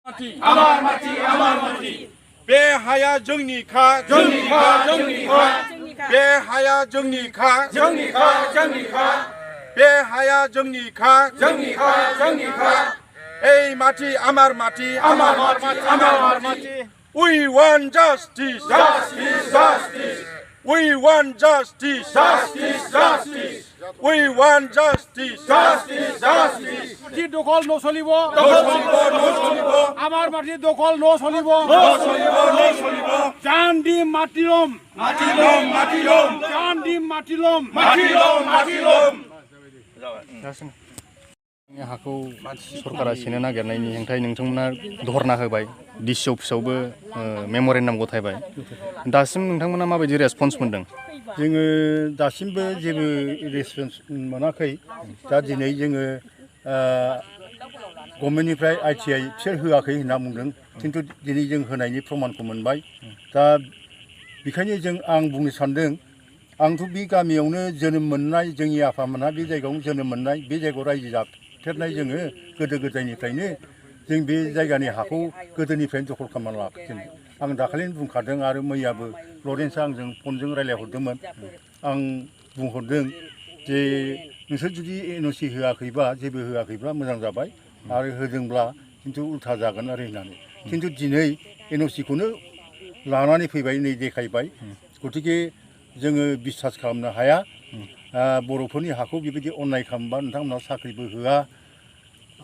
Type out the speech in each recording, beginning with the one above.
아마마티 बे हाया जोंनिखा बे हाया जोंनिखा बे हाया जोंनिखा এই মাটি আমার মাটি we want justice we want justice we want justice মাটি দখল নচলিব আমার মাটি দখল নচলিব জান দিম মাটিলম জান দিম মাটিলম हाखौ सरकारा सेनो नागिरनायनि हेंथायै नोंथांमोना धरना होबाय डिसि अफिसावबो मेम'रेन्डाम गथायबाय दासिम नोंथांमोना माबायदि रेसपन्स मोनदों जोङो दासिमबो जेबो रेसपन्स मोनाखै दा दिनै जोङो गभर्नमेन्टनिफ्राय ITI बिसोर होआखै होनना बुंदों खिन्थु दिनै जों होनायनि प्रमानखौ मोनबाय दा बेखायनो आं बुंनो सानदों आंथ' बे गामियावनो जोनोम मोननाय जोंनि आफामोनहा बे जायगायावनो जोनोम मोननाय बे जायगायाव रायजो जाफेरनाय जोङो गोदो गोदायनिफ्रायनो जों बे जायगानि हाखौ गोदोनिफ्रायनो दखल खालामना लाखिदों आं दाखालिनो बुंखादों आरो मैयाबो लरेन्सआ आंजों फनजों रायज्लायहरदोंमोन आं बुंहरदों जे नोंसोर जुदि NOC होआखैबा जेबो होआखैब्ला मोजां जाबाय आरो होदोंब्ला खिन्थु उल्था जागोन आरो होननानै खिन्थु दिनै NOCखौनो लानानै फैबाय नै देखायबाय गतिके जोङो बिसास खालामनो हाया बर'फोरनि हाखौ बेबायदि अननाय खालामबा नोंथांमोनहा साख्रिबो होआ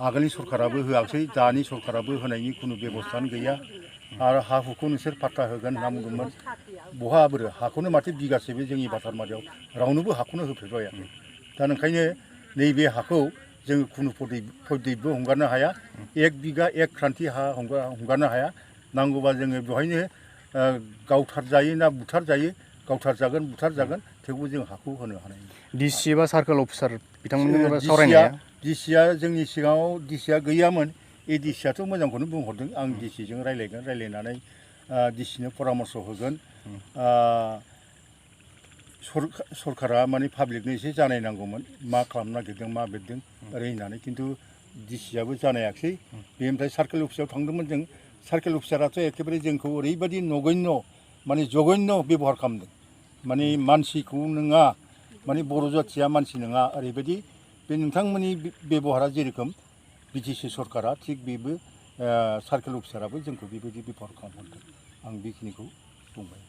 आगोलनि सरकाराबो होआखै दानि सरकाराबो होनायनि खुनु बेबस्थानो गैया आरो हा हुखौ नोंसोर पाट्टा होगोन होनना बुंदोंमोन बहा बोरो हाखौनो माथो बिगासेबो जोंनि बाटारमारियाव रावनोबो हाखौनो होफेरबायाखै दा ओंखायनो नैबे हाखौ जोङो खुनु फदैबो हंगारनो हाया 1 बिगा 1 क्रान्ति हा हंगारनो हाया नांगौबा जोङो बेवहायनो गावथारजायो ना बुथारजायो गावथारजागोन बुथारजागोन थेवबो जों हाखौ होनो हानाय डिसि एबा सार्केल अफिसार बिथांमोनजों सावरायनाया डिसिआ जोंनि सिगाङाव डिसिआ गैयामोन डिसिआथ' मोजांखौनो बुंहरदों आं डिसिजों रायलायनानै डिसिनो परामर्श होगोन सरकारा माने पाब्लिकनो एसे जानायनांगौमोन मा खालामनो नागिरदों मा बेरदों ओरै होननानै खिन्थु डिसिआबो जानायाखिसै बेनिफ्राय सार्केल अफिसाव थांदोंमोन जों सार्केल अफिसाराथ' एखेबारे जोंखौ ओरैबायदि नगण्य माने जघन्य बेबहार खालामदों माने मानसिखौ नङा माने बर' जाथिया मानसि नङा ओरैबायदि बे नोंथांमोननि बेबहारा जेरोखोम BTC सरकारा थिग बेबो सार्केल अफिसाराबो जोंखौ बेबायदि बेबहार खालामहरदों आं बेखिनिखौ बुंबाय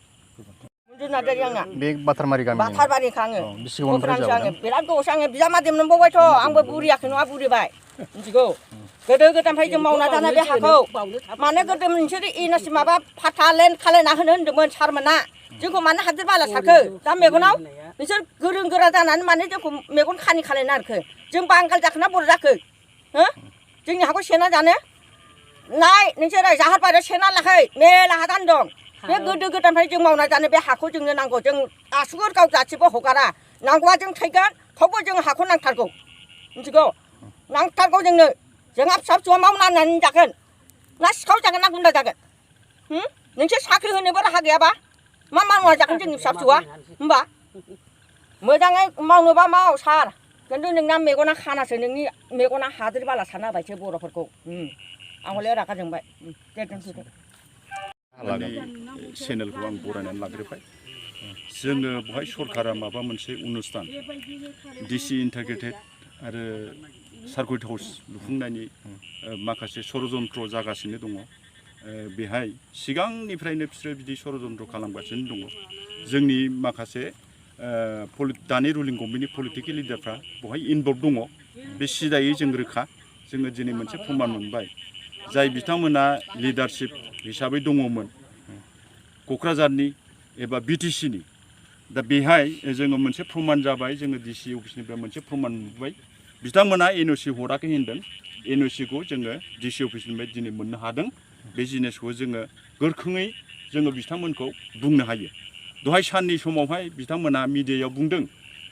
बे बाटारमारि गामि बाटारमारिखा आङो बिसिगौनिफ्राय जाबाय बिराद गोबावसो आङो बिजामादै मोनबावबायथ' आंबो बुरियाखै नङा बुरिबाय मिथिगौ गोदो गोदायनिफ्राय जों मावना जानाय बे हाखौ मानो गोदो नोंसोर NOC माबा फाटा लेन्ड खालायना होनो होन्दोंमोन सारमोना जोंखौ मानो हादोर बाला सारखो दा मेगनाव नोंसोर गोरों गोरा जानानै मानो जोंखौ मेगन खानि खालायना आरोखो जों बांगाल जाखोना बर' जाखो हो जोंनि हाखौ सेना जानो नाय नोंसोर जाहारबारियाव सेना लाखै मेला हादान दं बे गोदो गोदायनिफ्राय जों मावना जानाय बे हाखौ जोंनो नांगौ जों आसुगुर गाव जाथिबो हगारा नांगौबा जों थैगोन थेवबो जों हाखौ नांथारगौ मिथिगौ नांथारगौ जोंनो जोंहा फिसा फिसौआ मावनानै जागोन ना सिखाव जागोन ना गुन्दा जागोन नोंसोर साख्रि होनोबो राहा गैयाबा मा मावना जागोन जोंनि फिसा फिसौआ होमबा मोजाङै मावनोबा माव सार खिन्थु नोंना मेगना खानासो नोंनि मेगना हाद्रि बाला सारना होबायसो बर'फोरखौ आं हले रागा जोंबाय दे दोनथ'दो चेनेलखौ आं बरायनानै लाग्रोबाय जोङो बेवहाय सरकारा माबा मोनसे अनुस्थान डिसि इन्टाग्रेटेड आरो सार्किट हाउस लुफुंनायनि माखासे षड़यन्त्र जागासिनो दङ बेहाय सिगांनिफ्रायनो बिसोरो बिदि षड़यन्त्र खालामगासिनो दङ जोंनि माखासे दानि रुलिं गभर्नमेन्टनि पलिटिकेल लिडारफ्रा बेवहाय इनभल्भ दङ बे सिदायै जों रोखा जोङो दिनै मोनसे प्रमान मोनबाय जाय बिथांमोना लिडारशिप हिसाबै दङमोन क'क्राझारनि एबा BTCनि दा बेहाय जोङो मोनसे प्रमान जाबाय जोङो DC अफिसनिफ्राय मोनसे प्रमान मोनबाय बिथांमोना NOC हराखै होनदों NOCखौ जोङो DC अफिसनिफ्राय दिनै मोननो हादों बे जिनिसखौ जोङो गोख्रोङै जोङो बिथांमोनखौ बुंनो हायो दहाय साननि समावहाय बिथांमोना मिडियायाव बुंदों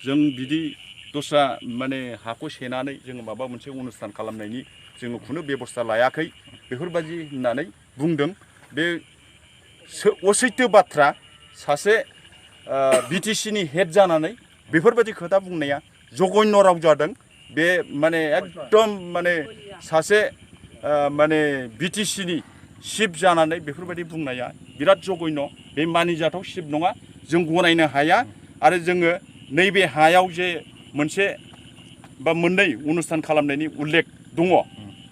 जों बिदि दस्रा माने हाखौ सेनानै जोङो माबा मोनसे अनुस्थान खालामनायनि जोङो खुनु बेबस्था लायाखै बेफोरबायदि होननानै बुंदों बे असैथो बाथ्रा सासे BTCनि हेड जानानै बेफोरबायदि खोथा बुंनाया जघन्य राव जादों बे माने एकदम माने सासे माने BTCनि चिफ जानानै बेफोरबायदि बुंनाया बिराद जघन्य बे मानिजाथाव चिफ नङा जों गनायनो हाया आरो जोङो नैबे हायाव जे मोनसे बा मोननै अनुस्थान खालामनायनि उल्लेख दङ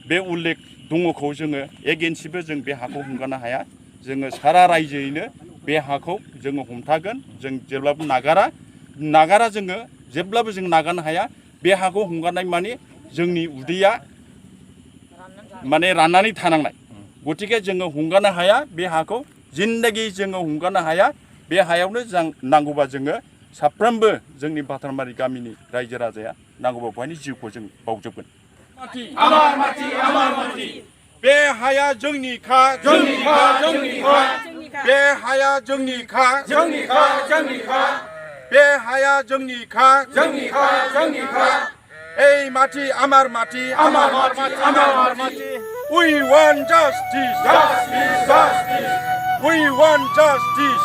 बे उल्लेख दङखौ जोङो एगेन्सिबो जों बे हाखौ हमगानो हाया जोङो सारा रायजोयैनो बे हाखौ जोङो हमथागोन जों जेब्लाबो नागारा जोङो जेब्लाबो जों नागारनो हाया बे हाखौ हमगारनाय माने जोंनि उदैया माने राननानै थानांनाय गतिके जोङो हमगानो हाया बे हाखौ जिन्दगि जोङो हमगानो हाया बे हायावनो जों नांगौबा जोङो साफ्रोमबो जोंनि बाथारमारि गामिनि रायजो राजाया नांगौबा बहायनि जिउखौ जों बावजोबगोन बे हाया जोंनिखा बे हाया जोंनिखा बे हाया जोंनिखा এই মাটি আমার মাটি we want justice we want justice